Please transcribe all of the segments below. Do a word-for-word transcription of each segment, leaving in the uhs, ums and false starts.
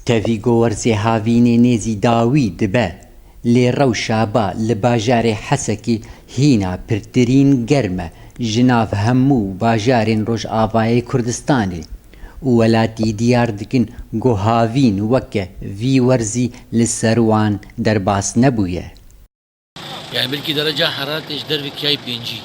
Tevî ku werzê havînê nêzî dawî dibe, lê rewşa ba li bajarê Hesekê hîna pirtirîn germ e ji nav hemû bajarên Rojavayê Kurdistanê û welatî diyar dikin ku havîn weke vî werzî li ser wan derbas nebûye. Yani belkî dereca heraretê ji dervekî yayî pêncî.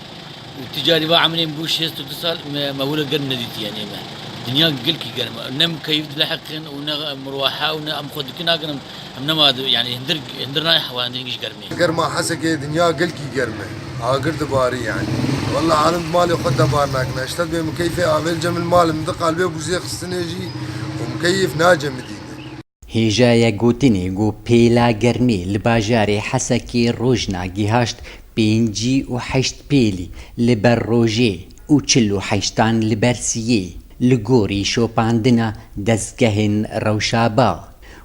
Û tu carî va emrên bû şêst û du sal me, me wilo germ nedîtî yani me. Dinya gelkî germ e. Ne mukeyf dileheqin û ne mirwaha û ne em xwe dikin nakin em, em nema di, yani hindir, hindir nayê hewa hindir giş germê. Germa Hesekê dinya gelkî germ e. Agir dibarî yani. Walla alim di malê xwe de bar nakine. Ji te bê mukeyfê avêl cem li mal min di qalbê bûzê xistinê jî û mukeyf nacemidîne. Hêjayek gotinê ku pêla germê li bajarê Hesekê rojna gihaşt pêncî û heşt pêlî li ber rojê û çil û heştan li ber siyê, li gorî şopandina dezgehên rewşa ba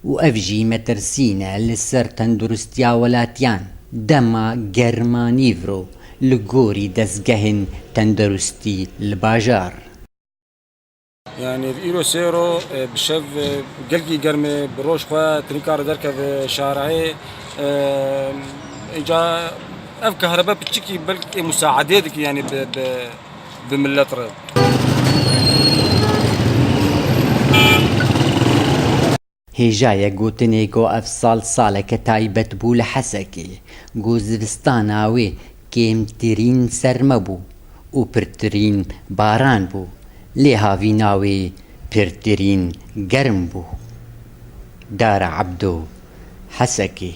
û ev jî metirsîn e li ser tenduristiya welatiyan. Dema germa nîvro li gorî dezgehên tenduristî li bajar. Yani îro sêro, e, bi şev, e, gelkî germ e, bi roj xwe tinî kare derkeve şarê. E, îca ev kehrebe piçikî belkî musaedê dike yani bi, bi, bi millet re. Hêjayek gotinê ku ev sal saleke taybet bû li Hesekê, ku zivistana wê kêmtirîn serme bû û pirtirîn baran bû, lê havîna wê pirtirîn germ bû. Dara Ebdo, Hesekê.